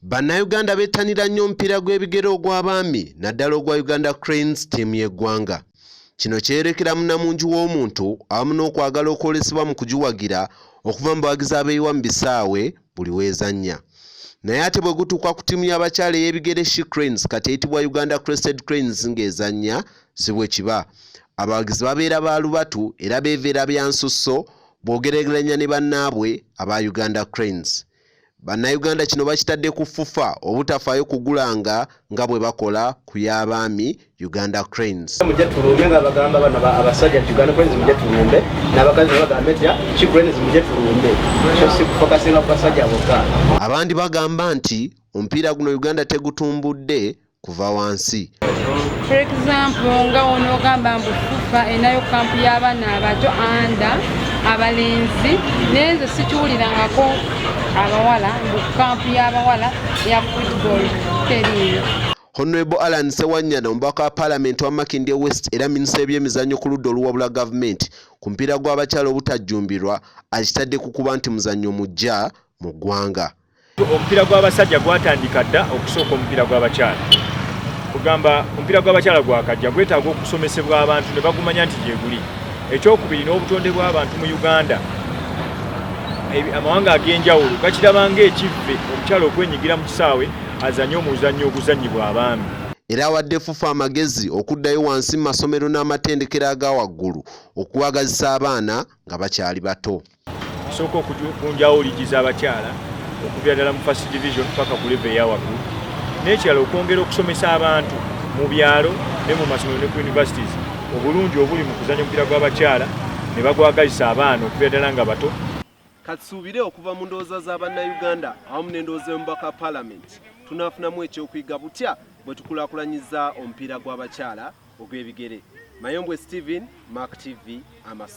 Bannayuganda bettanira nnyo omupiira gw'ebigere ogw'abaami naddala ogwa Uganda Cranes ttiimu y'eggwanga. Kino kyeyolekera mu nnamungi w'omuntu awamu n'okwagala okwolesebwa mu kugiwagira okuva mu bawagizi abeeyiwa mu bisaawe buli w'ezannya. Naye ate bwe gutuuka ku ttiimu y'abakyala ey'ebigere She Cranes kati eyitibwa Uganda Crested Cranes ng'ezannya si bwe kiba. Abawagizi babeera ba lubatu era beeveera bya nsusso bw'ogeraageranya ne bannaabwe aba Uganda Cranes. Bannayuganda kino bakitadde ku FUFA obutafaayo kugulanga nga bwe bakola ku y'abaami Uganda Cranes. Mujje tulumbe nga bagamba bano abasajja nti Uganda Cranes mujje tulumbe n'abakazi bagambe nti She Cranes mujje tulumbe, so si kufokasinga ku basajja bokka. Abandi bagamba nti omupiira guno Uganda tegutumbudde kuva wansi. For example, nga wonoogamba mbu FUFA enayo camp y'abaana abato under abalenzi, naye nze sikiwulirangako abawala mbu camp y'abawala ya football teriiyo. Honorable Allan Ssewanyana, omubaka wa Paalamenti wa Makindye West era minisita w'ebyemizannyo ku ludda oluwabula gavumenti ku mupiira gw'abakyala obutajjumbirwa, akitadde ku kuba nti muzannyo mujja mu ggwanga. Omupiira gw'abasajja gwatandika dda okusooka omupiira gw'abakyala. Kugamba omupiira gw'abakyala gwakajja, gwetaaga okusomesebwa abantu ne bagumanya nti gye guli. Ekyokubiri, n'obutonde bw'abantu mu Uganda, amawanga ag'enjawulo gakiraba ng'ekivve omukyala okwenyigira mu kisaawe azanye omuzannyo oguzannyibwa abaami. Era awadde FUFA amagezi okuddayo wansi mu masomero n'amatendekero aga waggulu okuwagazisa abaana nga bakyali bato. Kisooka okugunjawo liigi z'abakyala okuviira ddala mu first division paka ku level eya waggulu. N'ekirala, okwongera okusomesa abantu mu byalo ne mu masomero ne ku universities obulungi obuli mu kuzannya omupiira gw'abakyala ne bagwagazisa abaana okuviira ddala nga bato. Katusuubire okuva mu ndowooza za Bannayuganda awamu n'endowooza y'omubaka wa Paalamenti tunaafunamu ekyokuyiga butya bwe tukulaakulanyiza omupiira gw'abakyala ogw'ebigere. Mayombwe Stephen, Mark TV, Amasu.